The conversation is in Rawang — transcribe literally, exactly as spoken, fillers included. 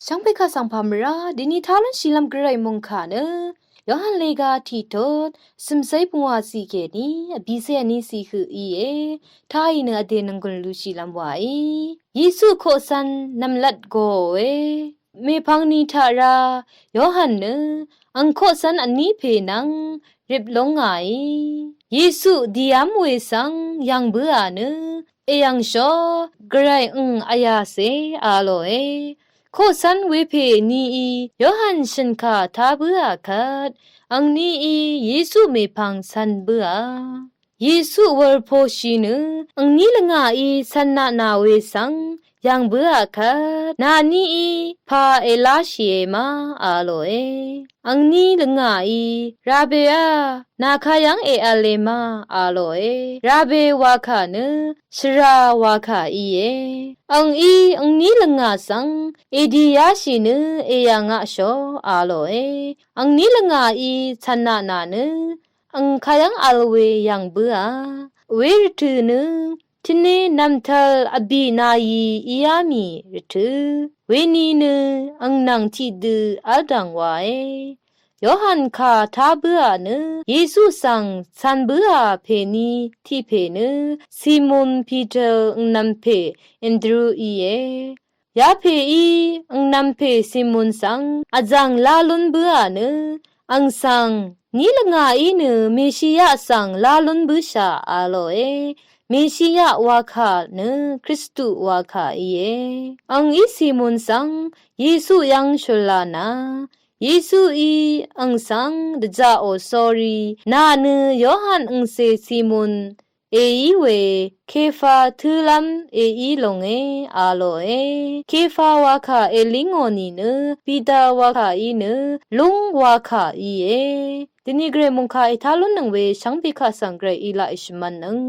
Shvngpè kaq svng pà mvrá dini tá lúnshìlv́m gvray mòngkà nø Yohan lega tiqtot cø̀mcé pungwà cì kèní vbìcé vní cì høq íe. Táì nø vdè nònggùn lushìlv́m wàí Yesu koqcv̄n nv̀mlat gòòe. Mèpvng ni taq rá Yohan nø ang koqcv̄n vní pè nvng rip lúng ngàí Yesu dìv́m we svng yv̀ng bǿà nø èyv̀ngshó gvray àng vyàcè a lòe. Koqcv̄n wepè nií Yohan shø̀nkà tá bǿà kvt angnií Yesu mèpvng cv̄n bǿà. Yesu wurposhì nø angní lvngàí cv̄n naq nà we svng yv̀ng bǿà kvt nànií pà èláshìe ma a lòe. Angní lvngàí Rabeá, nà kayv́ng èv̄le ma a lòe. Rabe wakà nø shvrà wakà íe. Angí angní lvngà svng èdì yáshì nø èyà ngaqshó a lòe. Angní lvngàí cv̀n naq nà nø ang kayv́ng v̄l we yv̀ng bǿà. Wervtø̀ nø tvne nv̀mtvl vbì nàyì íá mì rvtø̀ weni nø ang nvng tiqdø v́l dv̀ng wae. Yohan kà tá bǿà nø Yesu svng cv̄n bǿà pèní tiqpè nø Simon Peter angnv̄m pè Andrew íe. Yapèí angnv̄m pè Simon svng vzv̀ng lá lún bǿà nø ang svng ní lvngàí nø Meshia svng lá lún bǿshà a lòe. Meshia wakà nø Kristu wakà íe. Angí Simon svng Yesu yv́ng shø̀lá nà Yesuí ang svng dvjaqò sórí nà nø Yohan angcè Simon èí we Kefa tǿlv́m èí lònge a lòe. Kefa wakà èlíngò nìnø Peter wakà í nø lúng wakà íe. Dvni gvray mòngkà ètá lúnnøng we shvngbe kaq svng gvray í laq èshvmv̄nnøng.